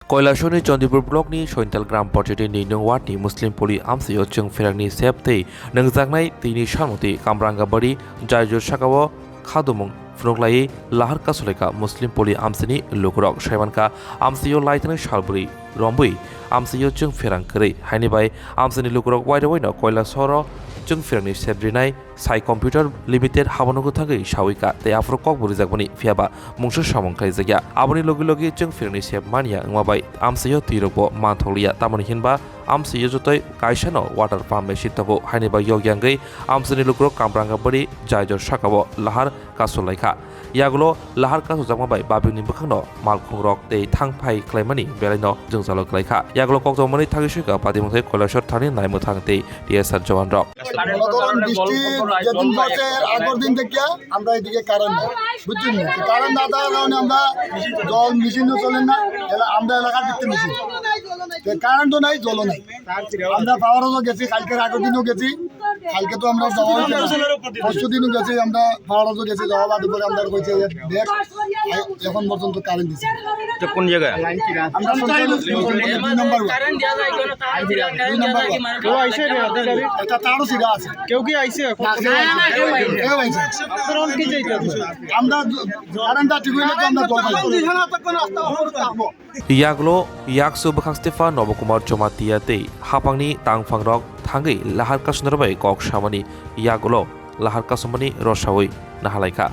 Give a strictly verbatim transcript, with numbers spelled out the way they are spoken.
Koilashorni Chandipur blockni Sointal Gram Panchayatni nwi nung wardni Muslim poli amchaio chwng pherangni sep tei nungjaknai tini salmwtwi Kamrangabari Jaijor sakao khadumung phunuk laiwi lahar kasulaikha Muslim poli amchaini lukurok. Saimankha, amchaio laithani salbrwi rombwi amchaio chwng pherang kwrwi, haini bai amchaini lukurok wairawaino Koilashoro chwng pherangni sep rinai Sai Computer Limited habono kwthangwi sawi ka tei aphuru kokbo rijakmani, phiyaba mungsa samung khlaijakya. Aboni logi logi chwng pherangni sep manya wngma bai amchaio twirokbo manthokliya, tamoni hinba amchaio jotoi kaisano water pump machine tongo, haini bai yokya wngwi amchaini lukurok Kamrangabari Jaijor sakao lahar kasulaikha. Yagulo lahar kasujakma bai babingni bwkhakno malkhungrok tei thang phai khlaimani belaino jwngjalo khlaikha. Yagulo kokjamani thagwi swika patimungthai Koilashor thani naimwthang tei T S R jowanrok. গতকাল বৃষ্টি যেদিন পড়ছে, এর আগের দিন থেকে আমরা এদিকে কারেন্ট নেই, বুঝছেন? তো কারেন্ট না থাকার কারণে আমরা জল মেশিনও চলে না, এলা-, আমরা এলাকার ভিতরে মেশিন, তো কারেন্টও নাই, জলও নাই। আমরা পাওয়ার হাউসও গেছি, কালকের আগের দিনও গেছি, কালকে তো আমরা জবাব দিলাম, পরশু দিনও গেছি, আমরা পাওয়ার হাউসও গেছি, জবাব আদৌ করে আমরা কইছে যে দেখ, এখন পর্যন্ত কারেন্ট দিচ্ছে না। তো কোন জায়গায়? আমরা সঞ্চয় দুই নম্বর ওয়ার্ড। দুই নম্বর ওয়ার্ড। কেউ আইছে রে, আধিকারিক? এটা তারও সিধা আছে। কেউ কি আইছে এখন? না, কেউ আইছে না। কেউ আইছে না। আপনারা কি চাইতে আছেন? আমরা কারেন্টটা ঠিক হইলে তো আমরা জল পাবো। Yagulo yaksu bwkhak Stephan Nobokumar Jamatia tei hapangni tangphangrok thangwi lahar kasonarok bai kok samani yagulo lahar kasomani rosawi nahalaikha.